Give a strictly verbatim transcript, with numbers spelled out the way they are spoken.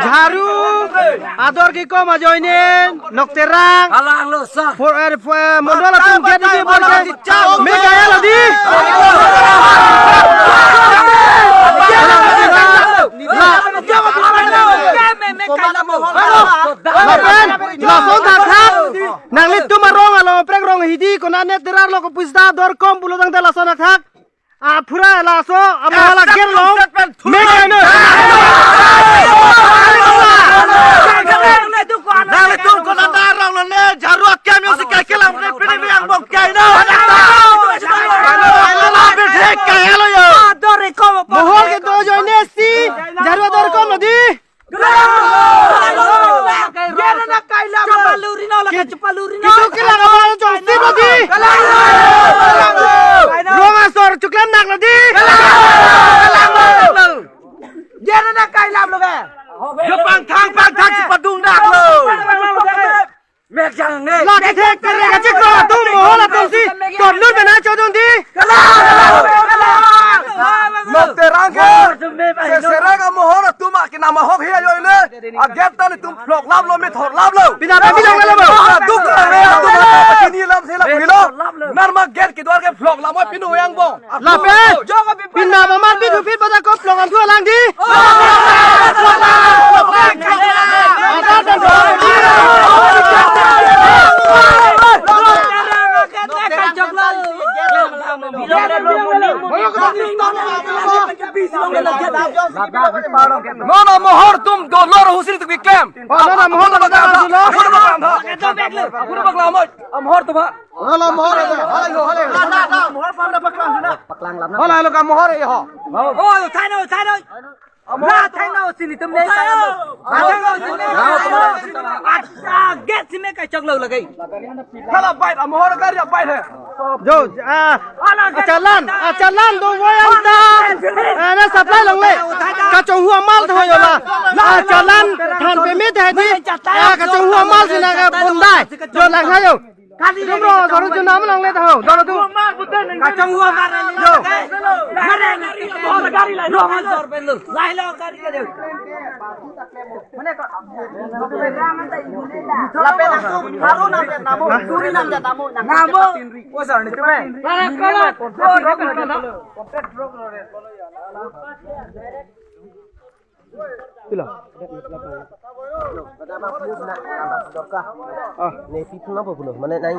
Jharu ador kekom ajoine Nokterang. Halanglo sa. For, eh, for, eh, mondol atum gate di bor ke. Me kaya lodi. Lapen, lason thakthak. Nanglitum arong along prek rong hidi konane terarlo kopusda dorkom pulo tangte lason thakthak. Aphura laso amohol ager lo. Me kaino. Nanglitum konane arong lo ne, Jharu akem yo si kai kelang ne, pini yang bong kaino. Kaino, kaino, la bithek kailo yo. Mohol kedo ajoine si Jharu adorkom lodi. Kitu kelang abang chongsi lodi. Rong asor chuklemnang lodi. Yo pangthang pangthang chepadungnanglo. Mek jang ne. La kethek kere kachiklo atum mohol atum si. Torlur bena chodun di. Nokterang ke. Seserang amohor atum akinam ahok hi ajoine. Agate ta netum ploklaplo, methorlaplo. Pina ta bilang lalo. Duk le atum apa kini lam sila pilo. Narma gate kedo ke ploklap mo pinu yang bong. Lapen. Pina mama pitu pit pada koplong anthu alang di. Non amohor atum dolor husri tu biklem. Oh, non amohor atum dolor. Amohor atum ha. Hala mohor hala. Hala lo, hala lo. Hala lo ka mohor ho. Oh, thaino, thaino. Na thaino sini tum ne. Thaino sini. Acha gate si me kachoklo lagi. Hala bait, amohor gari bait hai. Jo, ah, achalan, achalan do voyang ta. Ana supply longle. Kachonghu amal tho yola. Achalan than pemit hai di. Ah, kachonghu amal sina ka bundai. Jo lang hayo. Kali dum ro, jharu juna manang le tho. Jharu tu. Kachonghu amar le. Yo. Mare na ri lo, gari lai lo. Jor pen lo. Lai lo gari ka de. Mane ka. Lapen aku, haru nam de namo, suri nam de namo, namo. Ko sar ni tu me. Para kala. Pilo. Ah. Ne pi phun apa pulo? Mana nai?